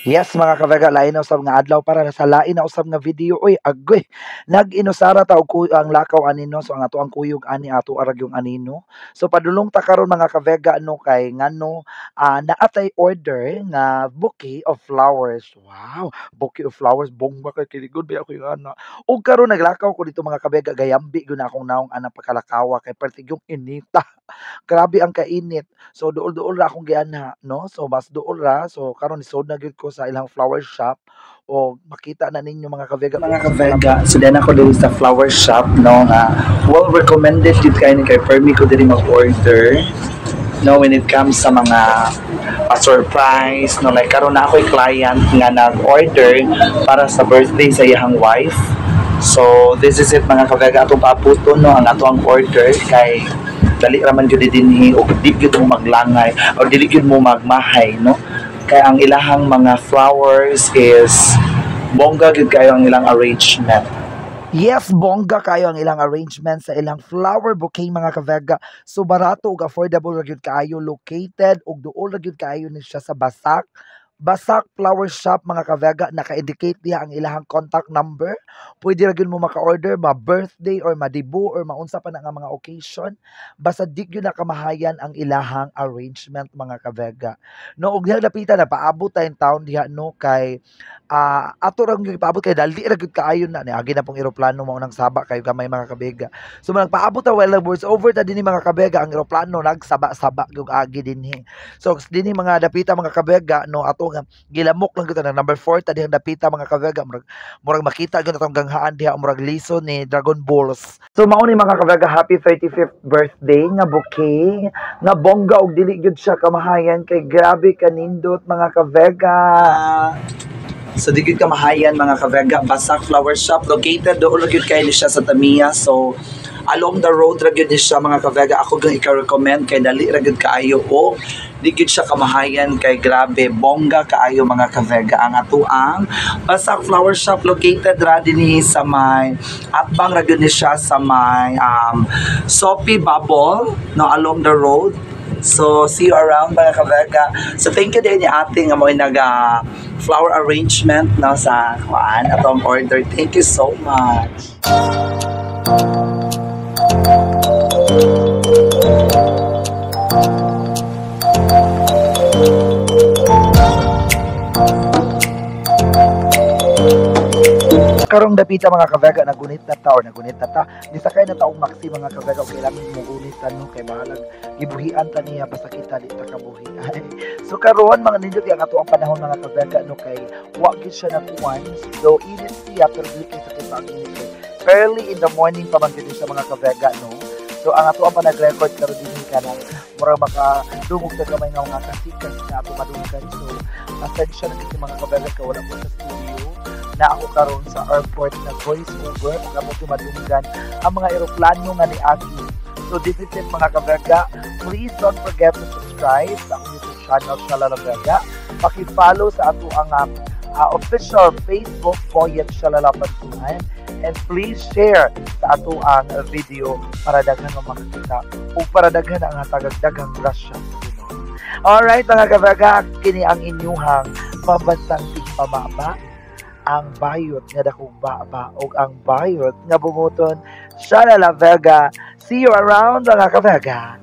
Yes, mga kavega, lain na usab nga adlaw para sa lain na usab nga video. Uy, agoy. Nag-inusara ta og ang lakaw anino, so ang ato ang kuyog ani ato arag yung anino. So padulong ta karon, mga kavega, no, kay ngano naatay order nga bouquet of flowers. Wow, bouquet of flowers, bongga kay kiligod ba ako yung ana. Ug karon naglakaw ko dito, mga kabega, gayambi gyud na akong naong ana pagkalakawa kay perti yung inita. Grabe ang kainit. So duol-duol ra akong gianha, no? So mas duol ra. So karon nisod na gyud ko sa ilang flower shop o makita na ninyo, mga kabega. Mga kabega, so then ako diri sa flower shop, no, nga well recommended jud kay ni kay permi ko diri mag-order, no, when it comes sa mga pa-surprise, no, like karon na ako'y client nga nag-order para sa birthday sa iyang wife. So this is it, mga kabega, atong paabuton, no, ang ato ang order kay dali ra man gyud dinhi og di gyud mo maglangay or dili gyud mo magmahay, no, kay ang ilahang mga flowers is bongga gyud kayo ang ilang arrangement. Yes, bongga kayo ang ilang arrangement sa ilang flower bouquet, mga kavega. So barato ug affordable ra gyud kaayo, located ug duol ra gyud kaayo ni siya sa Basak. Basak Flower Shop, mga kavega, naka-indicate diha ang ilahang contact number. Pwede ra gyud mo maka-order ma birthday or ma-debut or maunsa pa na nga mga occasion. Basta di gyud na kamahayan ang ilahang arrangement, mga kavega. No, ug diha dapita na paabot tayong town diha, no, kay ato ra gyud paabot kay dali ra gyud kaayo na niagi na pong eroplano mao nang saba kayo gamay, mga kabega. So nagpaabot ta, well, words over ta dinhi, mga kabega, ang eroplano nagsaba-saba gyud agi dinhi. So dinhi mga dapita, mga kabega, no, ato nga gilamok lang gyud ta, number 4 ta dihang dapita, mga kabega, murag makita gyud atong ganghaan diha, murag liso ni Dragon Balls. So mao ni, mga kabega, happy 35th birthday nga bouquet nga bongga og dili gyud siya kamahayan kay grabe kanindot, mga kabega. So di gyud kamahayan, mga kabega, Basak Flower Shop, located doon gyud kay ni siya sa Tamiya. So along the road ra gyud ni siya, mga kabega. Ako gyud ika-recommend kay dali ra gyud kaayo o di gyud siya kamahayan kay grabe bongga kaayo, mga kabega, ang atuang Basak Flower Shop, located ra dinhi sa may atbang ra gyud ni siya sa may Sophie Bubble, no, along the road. So, see you around, mga kabega. So, thank you din ni ate nga mo nag flower arrangement, no, sa kuan atong order. Thank you so much. Karong dapita, mga kabega, nagunit na ta or nagunit na ta. Nisakay na ta og maxi, mga kabega, og kailangan mo gunit ta, no, kay bahalag gibuhian ta niya basta kita di ta kabuhi. So karon mga nindot ang ato ang panahon, mga kabega, no, kay wa gyud siya nakuan. So init siya pero dili kay sakit pa ang init kay early in the morning pa man gyud siya, mga kabega, no. So ang ato ang panag-record karon dinhi kanang murag makadungog ta gamay nga mga kasikas nga ato madunggan. So pasensya na gyud mga kabega kay wala ko sa studio na ako karon sa airport na voice over kung amo madunggan ang mga eroplano nga niagi. So this is it, mga kabega. Please don't forget to subscribe sa akong YouTube channel, Shalala Vega. Paki-follow sa ato ang official Facebook, Boyet Shalala Pantuhan. And please share sa ato ang video para daghan ang makakita ug para daghan ang hatagag daghang grasya sa Ginoo. Alright, mga kabega, kini ang inyuhang pambansang tigpamaba, ang bayot nga dakong baba ug ang bayot nga bunguton, Shalala Vega. See you around, mga kabega.